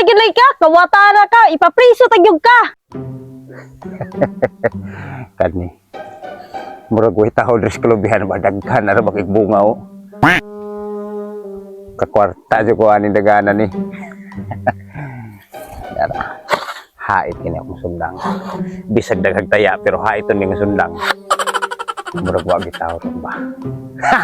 na gyud ka, kawata na ka, ipapriso ta gyud ka. Kani. Murag way taho diri sa kalubihan ba, daghan na ra ba kay bunga oh. Kakwarta jud ko ani dagana ni. Dara. Hait kini akong sundang. Bisag daghag taya pero hait ni nga sundang. Murag wa gitaw ron ba. Ha!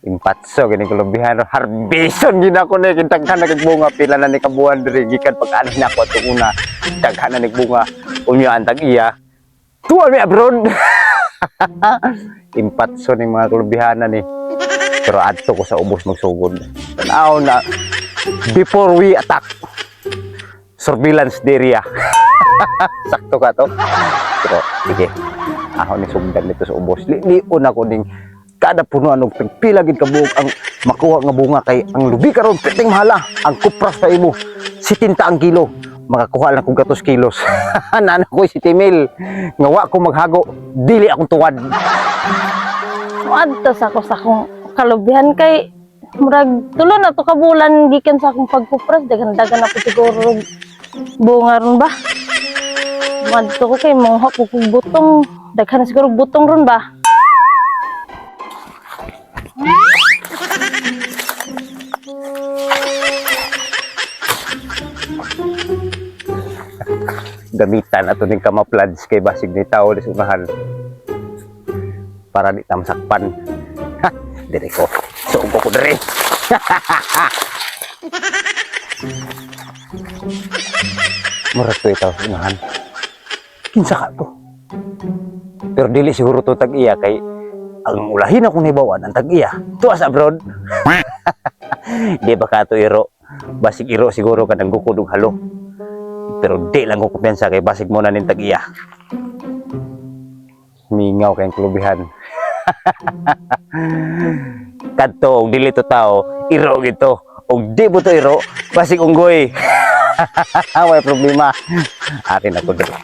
Impatso gini kalubihan harbison gid ako ni kay daghan na kay bunga, pila na ni kabuan diri gikan pag-anhi nako atong una. Daghan na ni bunga. Unya ang tag-iya. Tuwa mi abroad. Impatso ni mga kalubihanan ni. Pero adto ko sa ubos magsugod. Tanaw na before we attack. Surveillance area. Sakto ka to. Pero sige. Ako ni sugdan dito sa ubos. Lion ako ning kada punuan og pila gid ka buok ang makuha nga bunga kay ang lubi karon piting mahala. Ang kupras pa imo 70 ang kilo. Makakuha lang kog 3 kilos. Nana ko si Timil. Nga wa ko maghago, dili akong tuwad. Muadto sa ako sa akong kalubihan kay murag tulo na to ka bulan gikan sa akong pagkupras, daghan-daghan ako siguro og bunga ron ba. Muadto ko kay manguha ko kog butong, daghan na siguro butong ron ba. Gamitan ato ning camouflage kay basig ni tao di unahan para di ta masakpan. Ha, dire ko. Suog ko dire. Murag to itaw sa unahan. Kinsa ka to? Pero dili siguro to tag-iya kay ang ulahin akong nahibawan ang tag-iya. Tuwa sa abroad. Di ba ka to iro? Basig iro siguro kanang gukod og halo. Pero di lang ko kumpiyansa kay basig mo na ning tag-iya. Mingaw kayong klubihan. Kadto og dili to tao, iro gito. Og di mo to iro, basig unggoy. Way problema. Akin ako diri.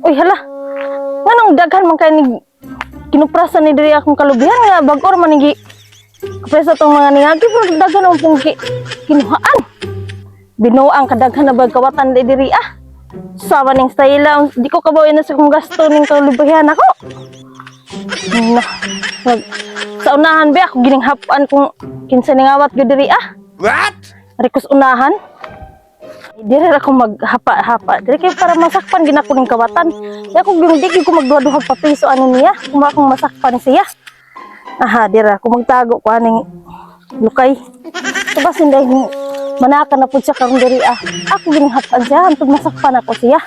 Uy hala. Nganong daghan man kay ni kinuprasan ni diri akong kalubihan nga bag-o ra man ni kuprasa tong mga ningagi pero daghan man pong kinuhaan. Binuang kadaghan na ba kawatan di diri ah. Sawa ning style, di ko kabaw na sa kong gasto ning kalubihan ako. Na, sa unahan ba ako gining hapan kung kinsa ningawat gyud diri ah. What? Ari ko sa unahan. Diri ra ko maghapa-hapa. Diri kay para masakpan gid ako ning kawatan. Di ako gyud di gyud ko magduha-duha pa piso ani niya kung akong masakpan siya. Aha, diri ako magtago ko aning lukay. Ito sinday manaka na pud siya karon diri ah. Ako gining hapan siya hantod masakpan ako siya.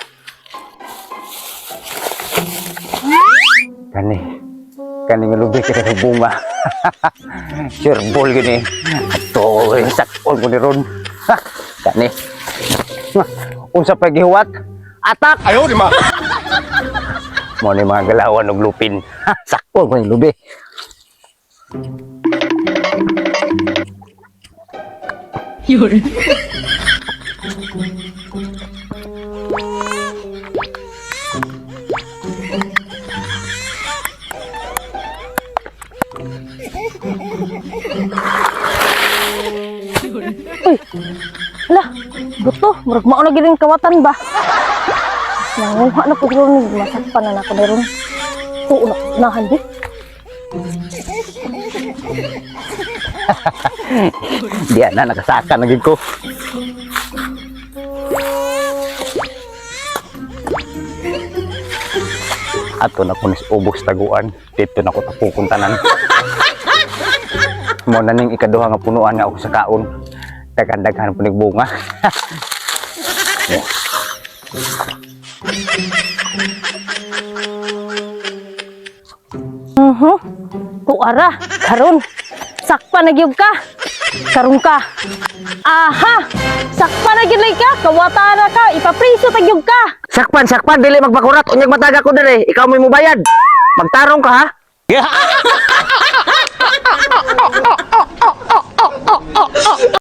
Kani. Kani nga lubi kay kay bunga. Sure ball gini. Ato sakpon ko ni ron. Ha, kani. Unsa pa gihuwat? Atak! Ayaw, di ma. Mo ni mga galawan og lupin. Sakpon ko ni lubi. Uy. Hala, buto, murag mao na gid ang kawatan ba. Nanguha na pud ron masakpan na nako ni ron. Tuo na unahan di. Di na nakasaka na gid ko. Ato na ko nis ubos taguan. Dito na ko tapukon tanan. Mo na ning ikaduha nga punuan nga ako sa kaon. Daghan-daghan po ning bunga. Yeah. Tuara, karon. Sakpa na gyud ka. Karon ka. Aha! Sakpa na gyud ka, kawata na ka, ipapriso ta gyud ka. Sakpan, sakpan, dili magbakurat. Unyag mataga ko dire. Ikaw may mubayad. Magtarong ka ha.